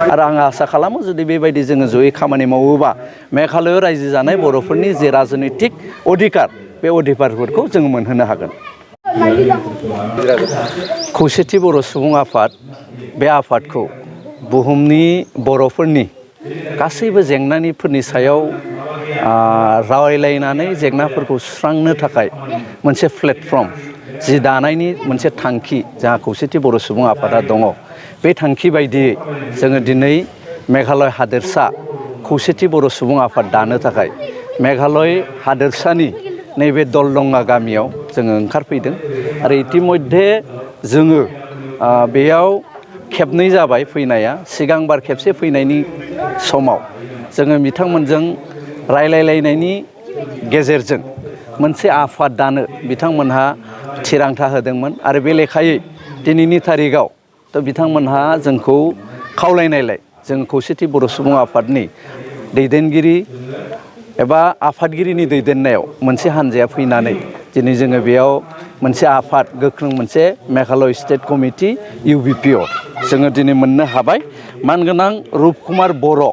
आरो आं आसा खालामो जुदि बेबायदि जोङो जयै खामानि मावोबा मेघालयाव रायजो जानाय बर'फोरनि जे राजनैतिक अधिकार बे अधिकारफोरखौ जों मोनहोनो हागोन। खौसेथि बर' सुबुं आफाद बे आफादखौ बुहुमनि बर'फोरनि गासैबो जेंनाफोरनि सायाव रायलायनानै जेंनाफोरखौ सुस्रांनो थाखाय मोनसे प्लेटफर्म जि दानायनि मोनसे थांखि जोंहा खौसेथि बर' सुबुं आफादा दङ। बे थांखि बायदियै जोङो दिनै मेघालय हादोरसा खौसेथि बर' सुबुं आफाद दानो थाखाय मेघालय हादोरसानि नैबे दलदंगा गामियाव जोङो ओंखारफैदों आरो इतिमध्य जोङो बेयाव खेबनै जाबाय फैनाया। सिगांबार खेबसे फैनायनि समाव जोङो बिथांमोनजों रायलायलायनायनि गेजेरजों मोनसे आफाद दानो बिथांमोनहा थिरांथा होदोंमोन आरो बे लेखायै दिनैनि थारिखआव बिथांमोनहा जोंखौ खावलायनायलाय जों खौसेथि बर' सुबुं आफादनि दैदेनगिरि एबा आफादगिरिनि दैदेननायाव मोनसे हानजाया फैनानै दिनै जोङो बेयाव मोनसे आफाद गोख्रों मोनसे मेघालय स्टेट कमिटि UBPO जोङो दिनै मोननो हाबाय। मानगोनां रुपकुमार बर'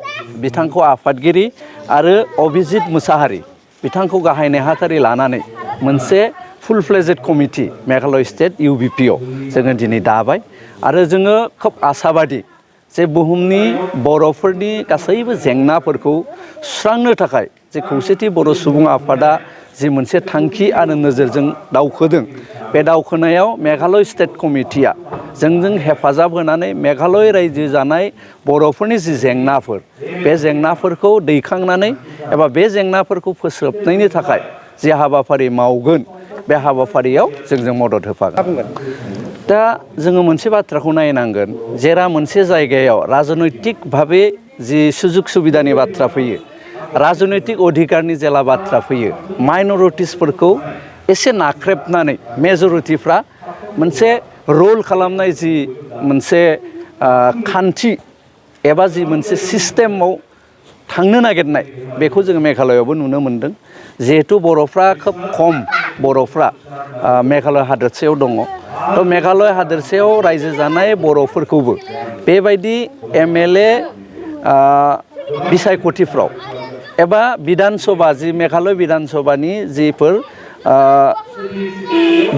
बिथांखौ आफादगिरि आरो अभिजित मुसाहारि बिथांखौ गाहाय नेहाथारि लानानै मोनसे full fledged committee Meghalaya state UBPO जोङो दिनै दाबाय आरो जोङो खोब आसाबादि जे बुहुमनि बर'फोरनि गासैबो जेंनाफोरखौ सुस्रांनो थाखाय जे खौसेथि बर' सुबुं आफादा जि मोनसे थांखि आरो नोजोरजों दावखोदों बे दावखोनायाव मेघालय स्टेट कमिटिया जोंजों हेफाजाब होनानै मेघालय रायजो जानाय बर'फोरनि जि जेंनाफोर बे जेंनाफोरखौ दैखांनानै एबा बे जेंनाफोरखौ फोस्रोबनायनि थाखाय जि हाबाफारि मावगोन बे हाबाफारियाव जोंजों मदद होफागोन। दा जोङो मोनसे बाथ्राखौ नायनांगोन जेरा मोनसे जायगायाव राजनैतिक भाबे जि सुजुग सुबिदानि बाथ्रा फैयो, राजनैतिक अधिकारनि जेला बाथ्रा फैयो, माइनरिटिसफोरखौ एसे नाख्रेबनानै मेजरिटिफ्रा मोनसे रल खालामनाय जि मोनसे खान्थि एबा जि मोनसे सिस्टेमाव थांनो नागिरनाय बेखौ जोङो मेघालयावबो नुनो मोनदों। जिहेथु बर'फ्रा खोब खम बर'फ्रा मेघालय हादोरसायाव दङ। थ' मेघालय हादोरसायाव रायजो जानाय बर'फोरखौबो बेबायदि MLA बिसायख'थिफ्राव एबा बिधान सभा जि मेघालय बिधान सभानि जिफोर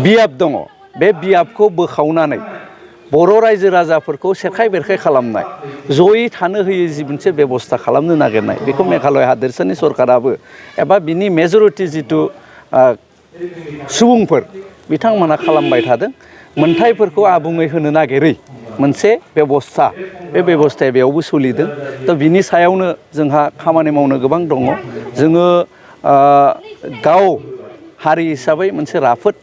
बियाब दङ बे बियाबखौ बोखावनानै बर' रायजो राजाफोरखौ सेरखाय बेरखाय खालामनाय, जयै थानो होयै जि मोनसे बेबस्था खालामनो नागिरनाय बेखौ मेघालय हादोरसानि सरकाराबो एबा बिनि मेजरिटि जिथु सुबुंफोर बिथांमोना खालामबाय थादों। मोनथायफोरखौ आबुङै होनो नागिरै मोनसे बेबस्था, बे बेबस्थाया बेयावबो सोलिदों। थ' बिनि सायावनो जोंहा खामानि मावनो गोबां दङ। जोङो गाव हारि हिसाबै मोनसे राफोद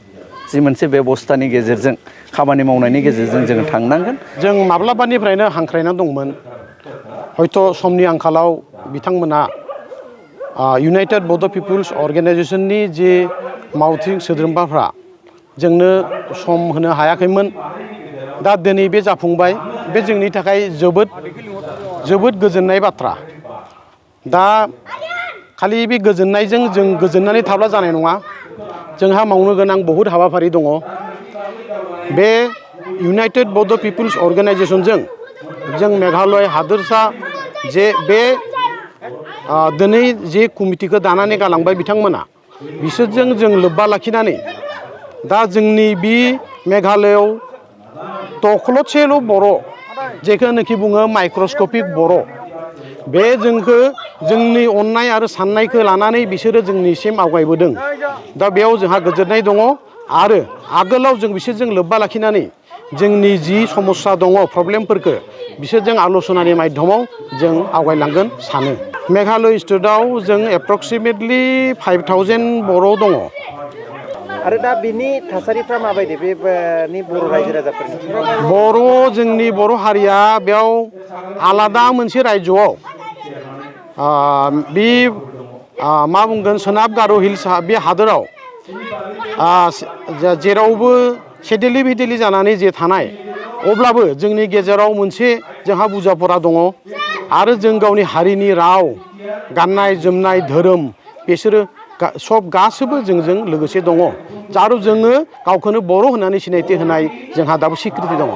जि मोनसे बेबस्थानि गेजेरजों खामानि मावनायनि गेजेरजों जोङो थांनांगोन। जों माब्लाबानिफ्रायनो हांख्रायना दंमोन, हयथ' समनि आंखालाव बिथांमोना इउनाइटेड बड' पिपुल्स अर्गेनाइजेसननि जि मावथिं सोद्रोमाफ्रा जोंनो सम होनो हायाखैमोन। दा दिनै बे जाफुंबाय, बे जोंनि थाखाय जोबोद गोजोननाय बाथ्रा। दा खालि बे गोजोननायजों जों गोजोननानै थाब्ला जानाय नङा, जोंहा मावनो गोनां बहुद हाबाफारि दङ। बे इउनाइटेड बड' पिपुल्स अर्गेनाइजेसनजों जों मेघालय हादोरसा जे बे दिनै जे कमिटिखौ दानानै गालांबाय बिथांमोना, बिसोरजों जों लोब्बा लाखिनानै दा जोंनि बे मेघालयआव दख्ल'सेल' बर' जेखौनोखि बुङो माइक्रस्कपिक बर', बे जोंखौ जोंनि अननाय आरो साननायखौ लानानै बिसोरो जोंनिसिम आवगायबोदों। दा बेयाव जोंहा गोजोननाय दङ आरो आगोलाव जों बिसोरजों लोब्बा लाखिनानै जोंनि जि समस्या दङ, प्रब्लेमफोरखौ बिसोरजों आल'सनानि माध्यमाव जों आवगायलांगोन सानो। मेघालय स्टेटआव जों एप्रक्सिमेटलि 5000 बर' दङ। आरो दा बिनि थासारिफ्रा माबायदि बेनि बर' रायजो राजाफोरनि? जोंनि बर' हारिया बेयाव आलादा मोनसे रायजोआव बे मा बुंगोन सोनाब गार' हिल्स बे हादोराव जेरावबो सेदेलि बिदेलि जानानै जे थानाय, अब्लाबो जोंनि गेजेराव मोनसे जोंहा बुजाफोरा दङ आरो जों गावनि हारिनि राव, गाननाय जोमनाय, धोरोम बिसोरो सब गासैबो जोंजों लोगोसे दङ। आरो जोङो गावखौनो बर' होननानै सिनायथि होनाय जोंहा दाबो सिक्रिटि दङ।